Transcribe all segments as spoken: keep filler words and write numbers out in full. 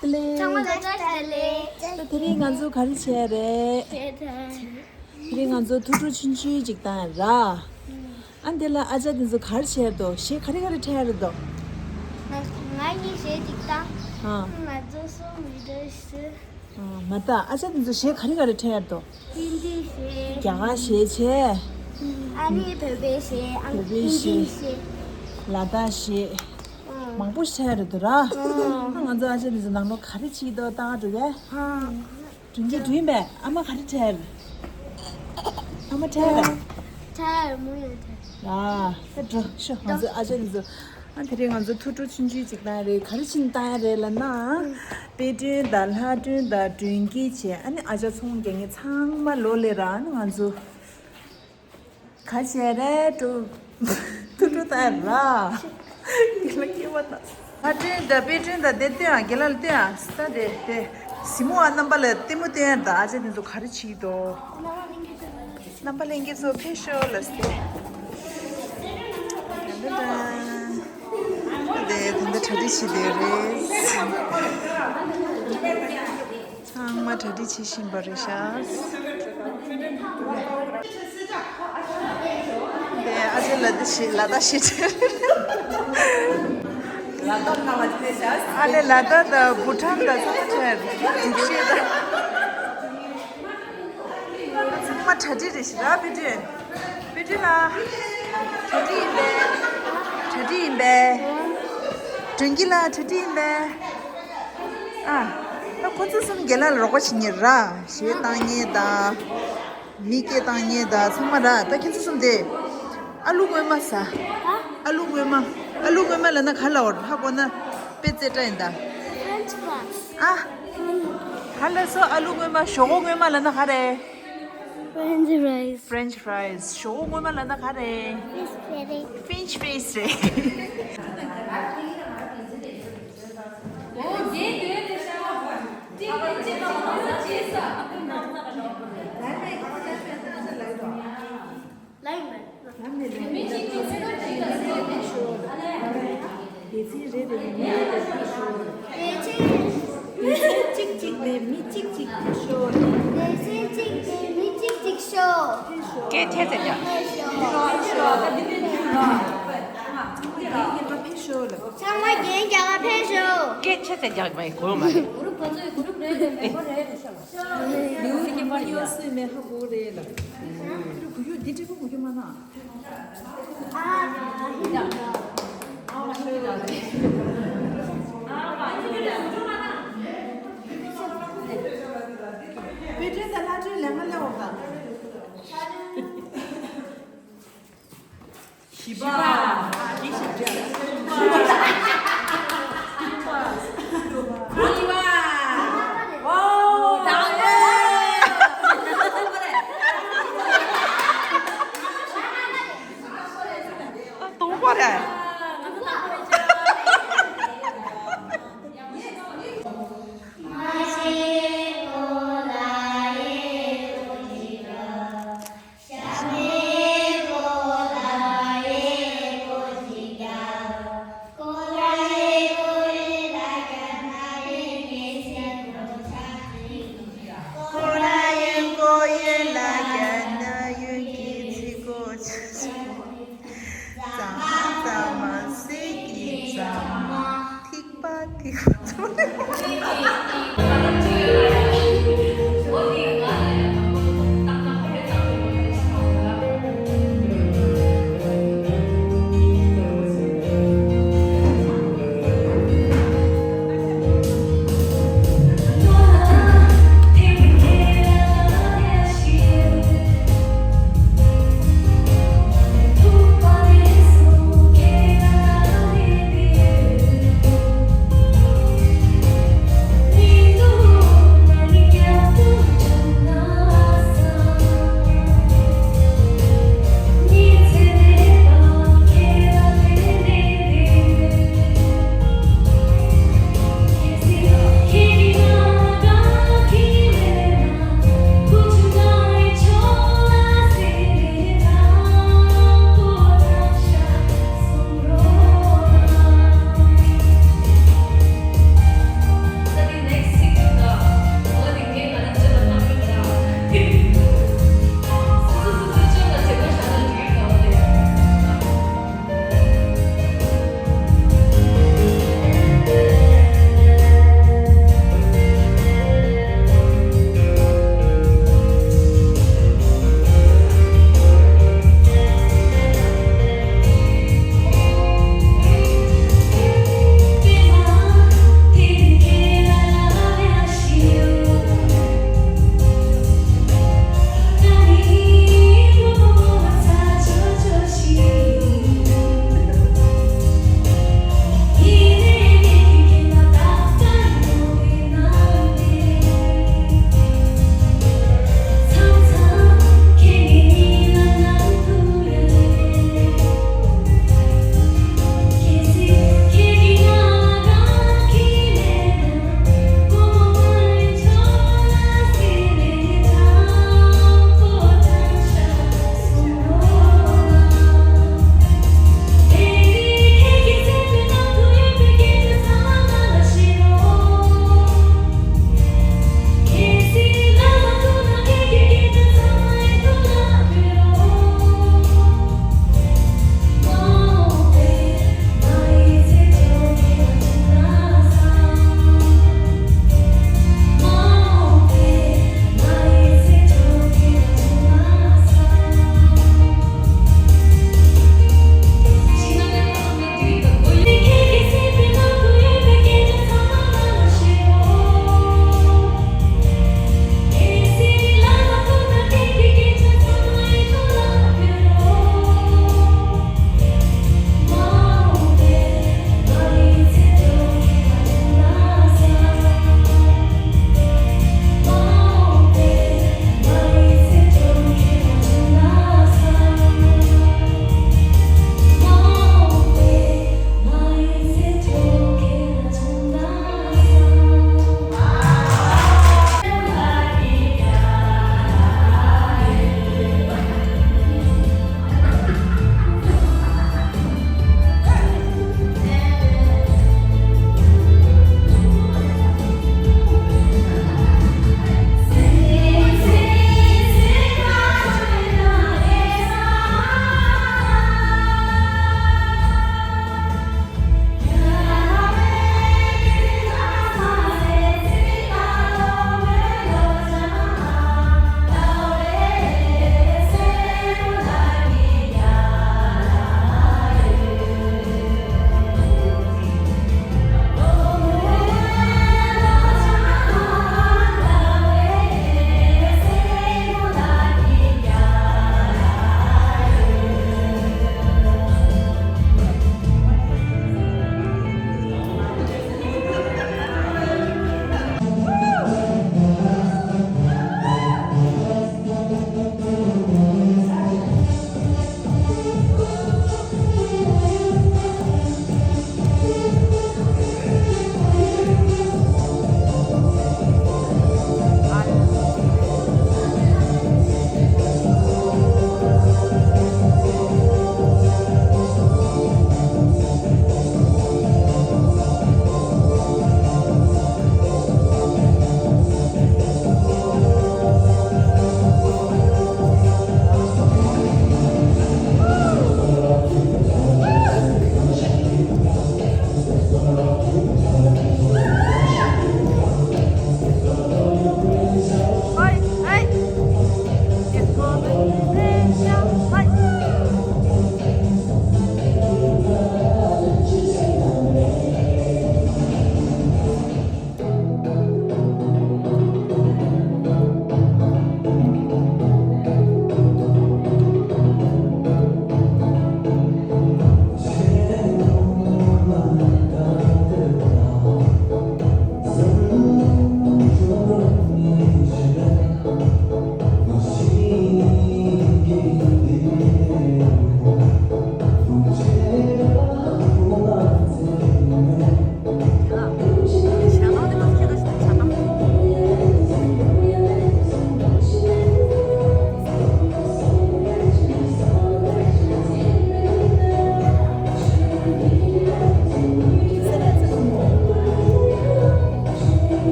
ཚང་མ་ལ་བཀྲ་ཤིས་བདེ་ལེགས། ད་དེ་རིང་ང་ཚོ་ག་རེ་བྱས་རེད། དེ་རིང་ང་ཚོ་ཐུགས་སྤྲོ་ཆུང་ཆུང་ཅིག་བཏང་ཡ་ར། ཨ་འདི་ལ་ཨ་ཅག་དེ་ཚོ་ག་རེ་བྱས་རེད་དོ། གཞས་ག་རེ་ག་རེ་འཁྲབ་ཡ་རེད་དོ། ང་ང་གཉིས་གཞས་ཅིག་བཏང་། ཨ། ང་ཚོ་གསུམ་མི་འདུག་ཟེར། ཨ་མ་ད་ཨ་ཅག་དེ་ཚོ་གཞས་ག་རེ་ག་རེ་འཁྲབ་ཡ་རེད་དོ། ཧིན་དི་གཞས། རྒྱ་གར་གཞས་བྱས། ཨ་ནི་བོད་པའི་གཞས། ཨ། བོད་པའི་ཧིན་དི་གཞས། གཞས། ལ་དྭགས་གཞས། ཨ། མང་པོ་འཁྲབ་ཡ་རེད་དོ་ར། ཨ། ང་ཚོ་ཨ་ཅག་དེ་ཚོ་ནང་ལོགས་ག་རེ་བྱེད་ཀྱི་འདུག་ལྟ་ག་འགྲོ་གས། ཨ། སྒྲུང་གི་སྒྲུང་བས་ཨ་མ་ག་རེ་འཁྲབ། ཨ་མ་འཁྲབ། འཁྲབ་མོ་ཡོད་འཁྲབ། ཡ། ད་འགྲོ་ཤོག་ང་ཚོ་ཨ་ཅག་དེ་ཚོ། ཨ་དེ་རིང་ང་ཚོ་ཐུགས་སྤྲོ་ཆུང་ཆུང་ཅིག་བཏང་རེད། ག་རེ་བྱས་ནས་བཏང་ཡ་རེད་ལབ་ན། དཔེ་སྐྲུན་དང་ལྷ་སྐྲུན་དང་སྒྲུང་གི་བྱས། ཨ་ནི་ཨ་ཅག་ཚོང་རྒྱག་མཁན་ཚང་མ་ལོག་སླེབས་ར། ཨ་ནི་ང་ཚོ། ག་བྱས་རེད་འགྲོ། ཐུགས་སྤྲོ་བཏང་ཡ་ར། དེ་ལ་སྐྱེ་བ་དང་། ལྷ་སྐྲུན་དང་དཔེ་སྐྲུན་དང་དེ་སྟོན་ཨ། རྒན་ལགས་ལ་སྟོན་ཨ། ས་དེ་དེ། གཟིགས་མོ་ཨ་རྣམ་པ་ལ་ལྟད་མོ་སྟོན་ཡ་ད་ཨ་ཅག་དེ་ཚོ་ག་རེ་བྱེད་ཀྱི་འདུག་རྣམ་པ་ལྷན་རྒྱས་ཚོ་ཕེབས་ཤོག་ལ་སྟེ། ད་ད་ད། དེ་ད་ད་གྲ་སྒྲིག་བྱེད་བསྡད་རེད། ཚང་མ་གྲ་སྒྲིག་བྱེད་བཞིན་པ་རེད་ཤག་དེ་ཨ་ཅེ་ལ་དེ་ཞིག་ལ་ད་ཞིག་ཨ་ལེ་ལ་ད་ད་བུ་ཊན་ད་ཚང་མ་ཆེར་འཇིགས་ཤེས་ད། ཚང་མ་གྲ་སྒྲིག་རེད་ཤག་ར། བི་ཏྲི། བི་ཏྲི་ལ། གྲ་སྒྲིག་ཡིན་པས། གྲ་སྒྲིག་ཡིན་པས། སྒྲོན་སྐྱིད་ལ་གྲ་སྒྲིག་ཡིན་པས། ཨ། ད་ཁོ་ཚོ་གསུམ་རྒན་ལགས་ལ་རོགས་པ་བྱེད་མཁན་ར། གཞས་བཏང་མཁན་དང་། མི་སྐད་བཏང་མཁན་དང་ཚང་མ་ར། ད་ཁྱེད་ཚོ་གསུམ་དེ། ཨ་ལུ་སྔོན་མ་ཟ། ཨ་ལུ་སྔོན་མ། ཨ་ལུ་སྔོན་མ་ལབ་ན་ག་ལབ་ཧ་གོ་ན། དཔེ་རྩེ་དྲག་ཡིན་ད། French fries. ཨ། ག་ལབ་སོང་། ཨ་ལུ་སྔོན་མ། ཞོག་ཁོག་སྔོན་མ་ལབ་ན་ག་རེད། French fries. French fries. ཞོག་ཁོག་སྔོན་མ་ལབ་ན་ག་རེད། French fries. French fries རེད། ལམ་ནས་ལམ་ནས་ལམ་ནས་ཕེབས་ཤོག་ལམ་ནས་ཕེབས་ཤོག་སྡེ་ཚན་རེ་རེ་ནས་མི་རེ་རེ་ཕེབས་ཤོག་སྡེ་ཚན་གཅིག་གཅིག་ནས་མི་གཅིག་གཅིག་ཕེབས་ཤོག་སྡེ་ཚན་གཅིག་ནས་མི་གཅིག་གཅིག་ཤོག་ཕེབས་ཤོག་སྐད་ཆེ་ཙམ་རྒྱག་ཕེབས་ཤོག་ཕེབས་ཤོག་ད་འདི་འདི་འདི་ཕེབས་ཤོག་ལ། ཚང་མ་རྒྱན་རྒྱག་ག་ཕེབས་ཤོག་སྐད་ཆེ་ཙམ་རྒྱག་མ་ཡི་གོ་མ་རེད། ལིའུ་ཁོང་གཉིས་སུས་མེད་ཧ་གོ་རེད་ལ། ཁྱོད་གུ་ཡུ་འདི་འདྲ་པོ་གུ་ཡུ་མ་ན། དཔེ་སྐྲུན་དང་ལྷ་སྐྲུན་ལས་ང་ལས་འོག་དང་། བཞི་པ། བཞི་པ། ཨོ། དང་པོ་རེད།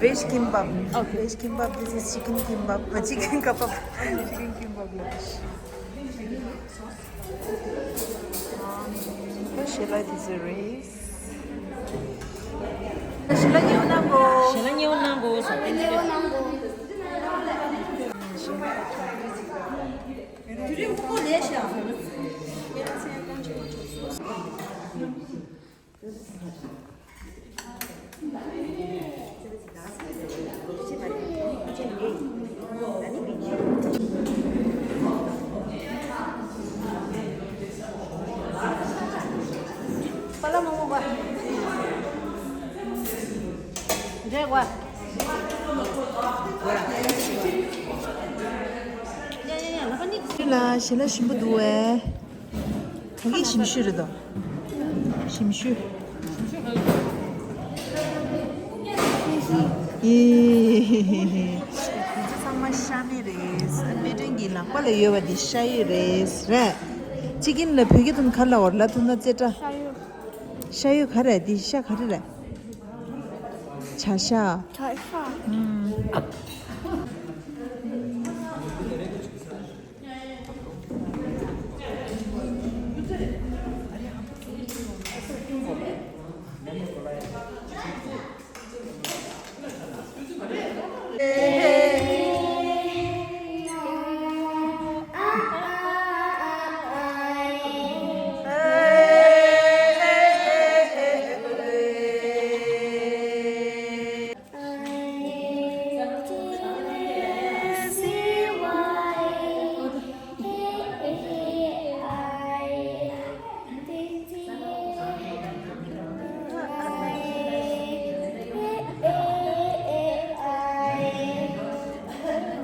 Veg kimbap. Okay. Veg kimbap. This is chicken kimbap. Uh, chicken kebab. Chicken kimbap. Shela, this is rice. Shela, you know, go. Shela, you know, go. ལ་ཞལ་ལག་ཞིམ་པོ་འདུག་བས། ད་གིན་ཞིམ་ཤོས་རེད་དོ། ཞིམ་ཤོས། ཨེ། འདི་ཚོ་ཚང་མ་ཤ་མེད་རེད། སྨན་སྒྲོན་གྱི་ལག་པ་ལ་ཡོད་པ་འདི་ཤ་ཡོད་རེད། རེད། ཅི་ཀིན་ལ་བོད་སྐད་དུ་ག་ལབ་དགོས་རེད། ལབ་ཐུབ་ན་རྩེ་གྲ། ཤ་ཡོད། ཤ་ཡོད་ག་རེ་རེད། འདི་ཤ་ག་རེ་རེད། བྱ་ཤ། བྱ་ཤ། ཨུམ།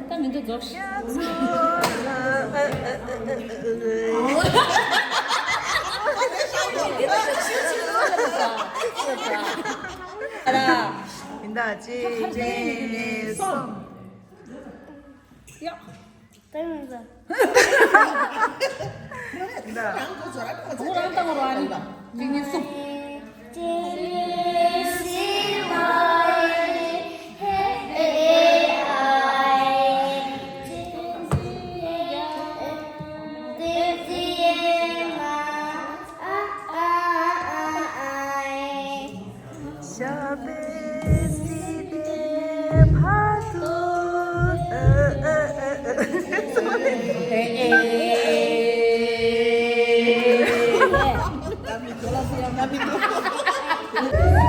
ད་མི་འདུག་རྫོགས་ཤག་ཡིན་ད་གཅིག་གཉིས་གསུམ། ཡ། ད་ཡིན་ད། ད། ཁོ་རང་ལྟ་བུ་རང་རེད། གཅིག་གཉིས་གསུམ། ཞབས་པད་སྲིད་པའི་བར་དུ།